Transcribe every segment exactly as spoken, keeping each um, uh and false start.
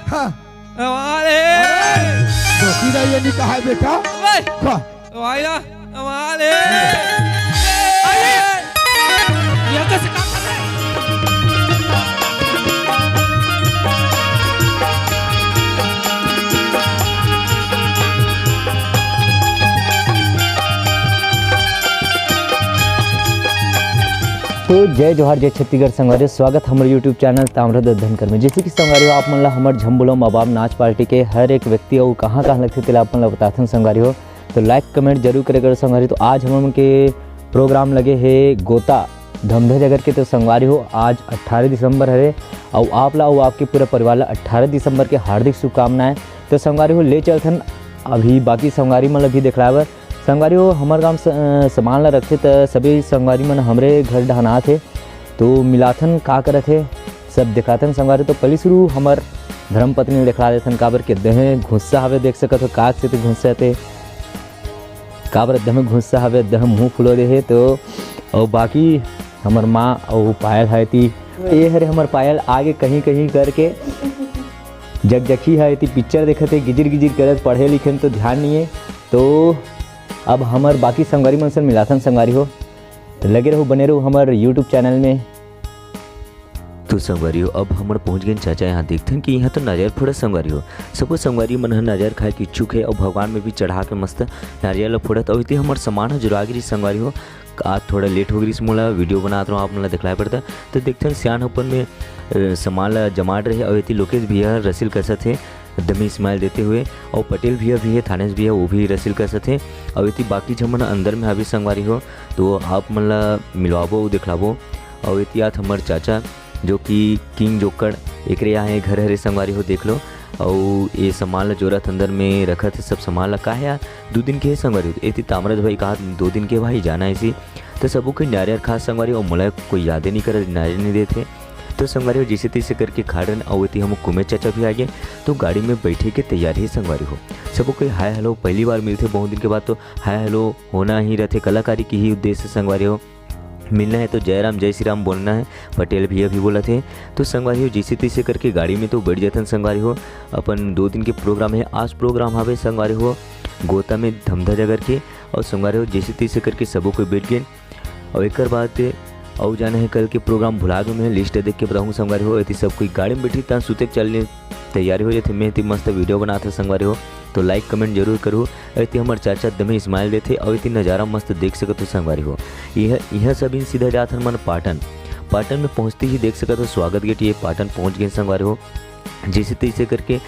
हाँ। हमारे। अरे, धोखी रहिए नहीं कहा है बेटा। ओए। खा। हमारा, हमारे। अरे, ये कैसे काम कर रहे हैं? तो जय जोहार, जय छत्तीसगढ़ संगवारी हो, स्वागत हमर YouTube चैनल ताम्रध्वज धनकर में। जैसे कि संगवारी हो, आप मन ला हमर झम्बुलम अबाब नाच पार्टी के हर एक व्यक्ति अउ कहाँ कहाँ लगथे तेला आप मन ला बताथन संगवारी हो, तो लाइक कमेंट जरूर करे करो संगवारी। तो आज हमन के प्रोग्राम लगे हे गोता धमधा जगत के। तो संगवारी हो, आज अट्ठारह दिसंबर हरे अउ आप ला अउ आपके पूरा परिवार ला अट्ठारह दिसंबर के हार्दिक शुभकामनाएं। तो संगवारी हो, ले चलथन अभी बाकी संगवारी मन ला भी देखलाए बर। संगवारी हो, हमर गांव स-, अ, सामान ला रखथे त सभी संगवारी मन हमरे घर डहन आथे, तो मिलाथन का करत हे, सब देखाथन संगवारी। तो पहली शुरू हमर धर्मपत्नी ल देखला देथन, काबर के देहे घुस्सा हवे, देख सकत हो काक से तो घुस्सा ते, काबर देह में घुस्सा हवे, देह मुंह फुलो दे हे। तो अउ बाकी हमर माँ अउ पायल है ती, ये हरे हमर पायल आगे कहीं कहीं करके जगजखी है ती पिक्चर देखत हे, गिजिर गिजिर करत, पढ़े लिखे में तो ध्यान नहीं है। तो अब हमर बाकी संगवारी मन से मिलाथन संगवारी हो, तो लगे रहू, बने रहू हमर YouTube चैनल में। तो संगवारी हो, अब हमन पहुंच गए चाचा यहाँ। देखथन कि यहाँ तो नारियल फोड़त संगवारी हो। सबो संगवारी मन ह नारियल खाए के इच्छुक हे अउ भगवान में भी चढ़ा के मस्त नारियल ल फोड़त। अउ इति हमर सामान ह जुरा गिरी संगवारी हो। आज थोड़ा लेट हो गिरी, मोला वीडियो बनात रहूं, आप मन ला दिखलाए पड़ता। तो देखथन सियान अपन में, अ, सामान ला जमात रहे। अउ इति लोकेश भैया ह रसील कसत हे, दमी स्माइल देते हुए। अउ पटेल भैया भी है, थानेश भैया, वो भी रसील कसत हे। अउ इति बाकी झमन अंदर में हावी संगवारी हो, तो आप मन ला मिलवाबो अउ दिखलाबो। अउ इति आत हमर चाचा, जो कि किंग जोकड़, एकरे यहाँ ये घर हरे संगवारी हो, देख लो। अउ ये सामान ला जोरत अंदर में रखत हे सब सामान ला। का हे यार, दू दिन के हे संगवारी हो, एती तामरज भाई कहा दो दिन के भाई जाना ऐसी। तो सबो कोई नारियल खात संगवारी हो, अउ मोला कोई यादे नहीं करत, नारियल नहीं देत हे। तो संगवारी हो, जैसे तैसे करके खा डन, अउ एती हम कुमेर चाचा भी आ गए, तो गाड़ी में बैठे के तैयारी हे संगवारी हो। सबो कोई हाय हेलो, पहली बार मिलथे बहुत दिन के बाद, तो हाय हेलो होना ही रहथे, कलाकारी के ही उद्देश्य संगवारी हो। मिलना है तो जय राम जय श्री राम बोलना है, पटेल भैया भी बोलत हे। तो संगवारी हो, जैसे तैसे करके गाड़ी में तो बैठ जाथन संगवारी हो। अपन दो दिन के प्रोग्राम है, आज प्रोग्राम हवे संगवारी हो गोता में धमधा जगत के। अउ संगवारी हो, जैसे तैसे करके सबो कोई बैठ गए। अउ एकर बाद अउ जाना है कल के प्रोग्राम, भुला गए मैं, लिस्ट देख के बताऊँ संगवारी हो। एती सब कोई गाड़ी में बैठी तहाँ सुते के चल ले तैयारी हो जाथे। मैं एती मस्त वीडियो बनात हूँ संगवारी हो, तो लाइक कमेंट जरूर करू। एती हमर चाचा एकदम स्माइल देथे अउ एती नज़ारा मस्त देख सकत हो संगवारी हो। यह, यह सब इन सीधा जात हन मन पाटन। पाटन में पहुँचते ही देख सकत हो स्वागत गेट, ये पाटन पहुँच गए संगवारी हो। जैसे तैसे करके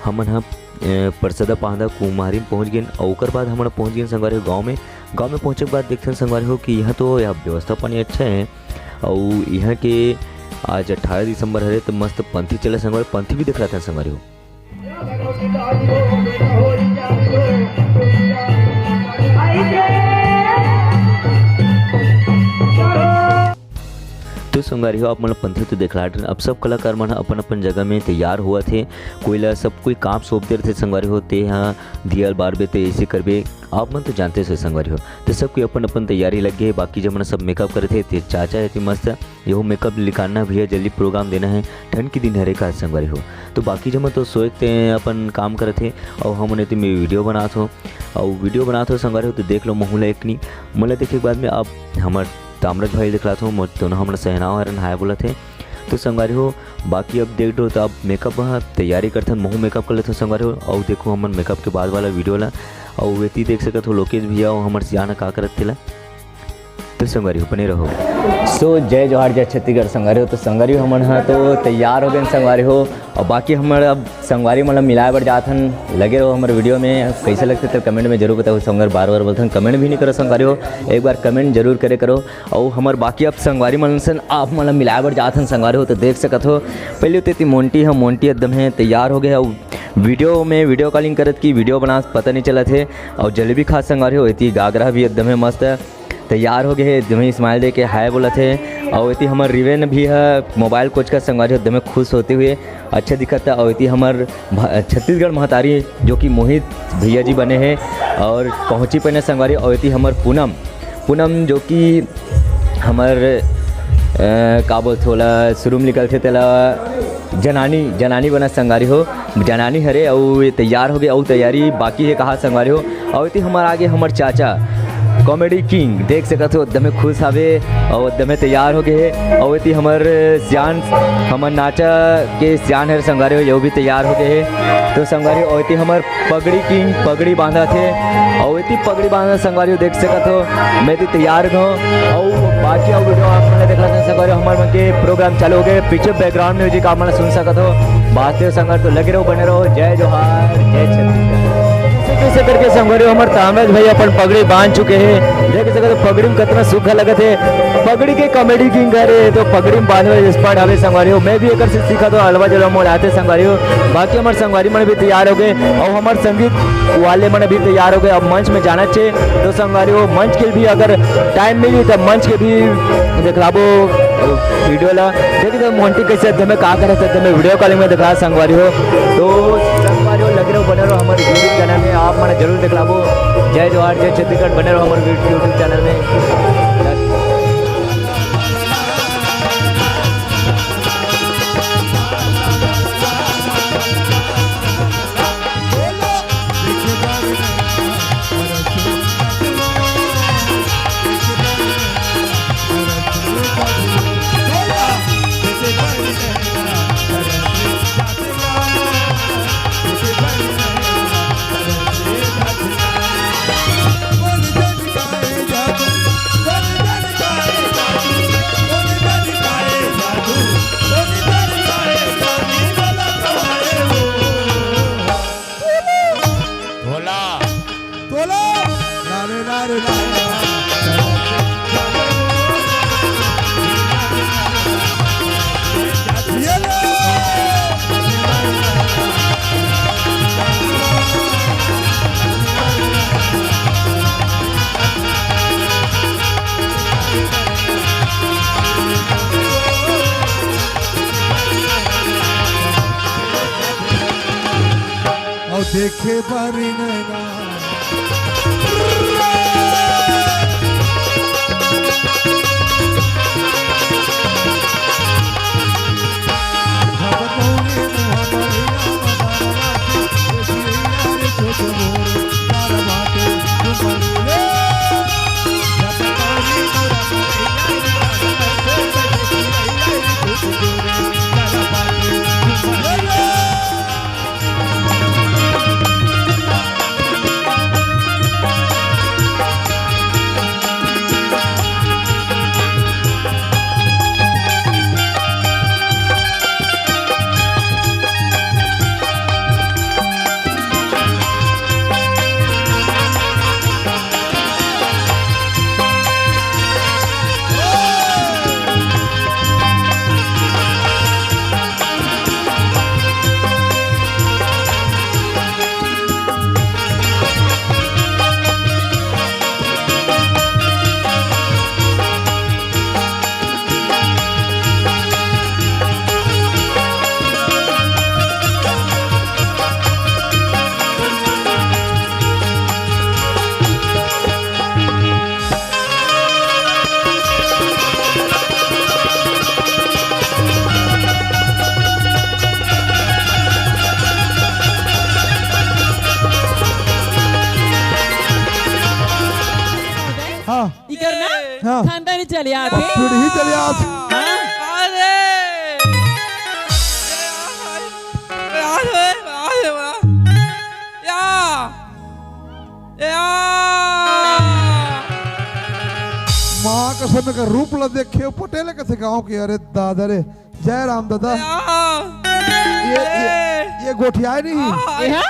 हमन ह, अ, परसदा पांदा कुमारी में पहुँच गेन अउ ओकर बाद हमन पहुँच गेन संगवारी हो गाँव में। गाँव में पहुँचे के बाद देखथन संगवारी हो कि यहाँ तो यहाँ व्यवस्था पानी अच्छा है अउ यहाँ के आज अट्ठारह दिसंबर हरे तो मस्त पंथी चले संगवारी, पंथी भी देख रहा था संगवारी हो। तो संगवारी हो, आप मन ल पंथी तो देखला डरेन। अब सब कलाकार मन ह अपन-अपन जगह में तैयार होवत हे। कोई ला सब कोई काम सौंप दे रथे संगवारी हो, ते ह दिया ल बारबे, ते ऐसे करबे, आप मन तो जानते हो संगवारी हो। तो सब कोई अपन-अपन तैयारी लग गए हे, बाकी जमन सब मेकअप करत हे, ते चाचा हे ते मस्त, येहू मेकअप निकालना भैया, जल्दी प्रोग्राम देना है, ठंड के दिन हरे का संगवारी हो। तो बाकी जमन तो सोए के ते अपन काम करत हे, अउ हमन एती में वीडियो बनात हो, अउ वीडियो बनात हो संगवारी हो, तो देख लो महू ला एक नी, मोला देखे के बाद में आप हमर ताम्रज भाई दिखलात हो, मोर दोनों हमर सहनाव हरन हाय बोलत हे। तो संगवारी हो, बाकी अब देख डो, तो अब मेकअप ह तैयारी करथन, महू मेकअप कर लेथन संगवारी हो। अउ देखो हमर मेकअप के बाद वाला वीडियो ला, अउ एती देख सकत हो लोकेश भैया अउ हमर सियान ह का करत तेला। तो संगवारी हो, बने रहो। So, जय जोहार, जय छत्तीसगढ़ संगवारी हो। तो संगवारी हो, हमन ह तो तैयार हो गए संगवारी हो, अउ बाकी हमर अब संगवारी मन ला मिलाए बर जात हन। लगे रहो हमर वीडियो में। कैसे लगथे तो कमेंट में जरूर बताओ। संगवारी बार बार बोलथन, कमेंट भी नहीं करो संगवारी हो, एक बार कमेंट जरूर करे करो। अउ हमर बाकी अब संगवारी मन सन आप मन ला मिलाए बर जात हन संगवारी हो। तो देख सकत हो पहले तो एती मोंटी ह, मोंटी एकदम है तैयार हो गए हे। अउ वीडियो में वीडियो कॉलिंग करत की वीडियो बनात पता नहीं चलत हे। अउ जलेबी खात संगवारी हो, एती गागरा भी एकदम है मस्त तैयार हो गए हे, एकदम ही स्माइल दे के हाय बोलत हे। अउ एती हमर रिवेन भी ह मोबाइल कोचकत संगवारी हो, एकदम खुश होते हुए अच्छा दिखत हे। अउ एती हमर भ-, छत्तीसगढ़ महतारी जो कि मोहित भैया जी बने हे अउ पहुँची पहने संगवारी। अउ एती हमर पूनम, पूनम जो कि हमर, अ, का बोलथे ओला, शुरू में निकलथे तेला जनानी, जनानी बना संगवारी हो, जनानी हरे, अउ ये तैयार होगे, अउ तैयारी बाकी हे कहा संगवारी हो। अउ एती हमर आगे हमर चाचा comedy king देख सकत हो, एकदमे खुश हवे, अउ एकदमे तैयार होगे हे। अउ एती हमर सियान, हमर नाचा के सियान हरे संगवारी हो, ये भी तैयार होगे हे। तो संगवारी हो, अउ एती हमर पगड़ी king पगड़ी बांधत हे, अउ एती पगड़ी बांधत संगवारी हो देख सकत हो, मैं एती तैयार हो। अउ बाकी अउ video आप मन ला देखना चाहत संगवारी हो, हमर मन के program चालू होगे, पीछे background music आप मन ला सुन सकत हो। बात हे संगवारी हो, तो लगे रहो, बने रहो। जय जोहार, जय छत्तीसगढ़। जैसे तैसे करके संगवारी हो, हमर तामराज भाई अपन पगड़ी बांध चुके हे। देख सकत हो पगड़ी में कितना सूखा लगत हे। पगड़ी के comedy king हरे, तो पगड़ी में बांधे वाले expert हवे संगवारी हो। मैं भी एकर से सीखत हो, अलवा जलवा मोल आते संगवारी हो। बाकी हमर संगवारी मन भी तैयार होगे, अउ हमर संगीत वाले मन भी तैयार होगे। अब मंच में जाना छे, तो संगवारी हो, मंच के भी अगर time मिली, तो मंच के भी दिखलाबो video ला। देखी तो मोंटी कैसे एकदम का करे, एकदम video calling में दिखला संगवारी हो। तो संगवारी हो, लगे रहो, बने रहो हमर YouTube channel में, आप मन जरूर दिखलाबो। जय जोहार, जय छत्तीसगढ़, बने रहो हमर YouTube channel में। भोला। तोला। लारे लारे लारे। ये ले। अउ देखे बर नैना। हाँ। इकर ना हाँ। खानदानी चले आथे। पीढ़ी चले आथे। हाँ। अरे! अरे, अरे, अरे, या! या! माँ कसम का रूप ला देखे पटेल कथे गाँव के, अरे दादा रे। जय राम दादा। या! ये, ये, ये गोठियाए नहीं? या! ए हा?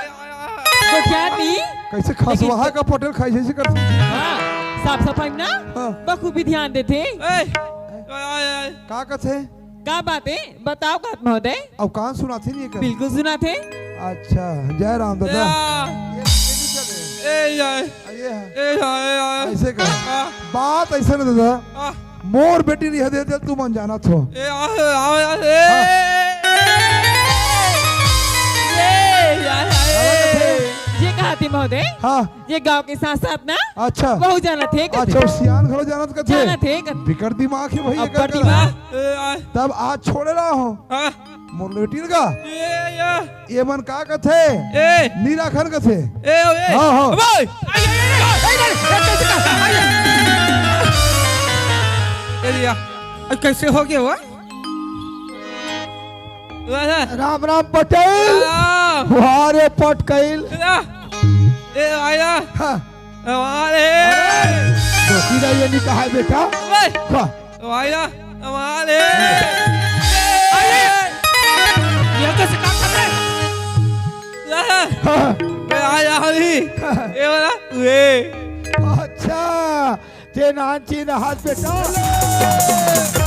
गोठियाए नहीं? कैसे खसवाहा का पटेल खाई जैसे कर। हाँ, साफ सफाई ना हाँ। बखूबी ध्यान देथे। ए, ए, ए, ए। का कथे? का बात हे? बताओ का महोदय? अब कान सुनाथे नहीं कर? बिल्कुल सुनाथे। अच्छा, जय राम दादा। या। ये, ये नहीं चले। ए, या। आ, ये है। ए, या, ए, या। ऐसे कर। हाँ। बात ऐसे ना दादा। हाँ। मोर बेटी नहीं दे दे, तुमन जानत हो। ए, आ, आ, आ, ए। हाँ। ए, या, या, ए। ये कहा थी महोदय? हाँ। ये गांव के साथ साथ ना अच्छा। बहुत जानत हे कथे। अच्छा, वो सियान घलो जानत कथे। जानत हे कथे। बिकट दिमाग हे भाई, अब एकर बड़ का। दिमाग। ए, आ। तब आज छोड़े रहा हो। हाँ। मोर लेटिन का? ए, ए, ये मन का कथे? ए, नीराखन कथे। ए, ए। हाँ, हाँ। भाई। ए, या। ए, कैसे हो गया हुआ? वाह, राम राम पटेल। वाह। वाह रे पटकैल। वाह। ए, आया। हाँ। वाह रे। धोखी नहीं ये नहीं कहा है बेटा। वाह। हाँ। वाह, वाह रे। ये कैसे काम कर रहा है? वाह। हाँ। ए, आया हरी। ए, वाला। ए। अच्छा, ते नान चीन हाथ बेटा।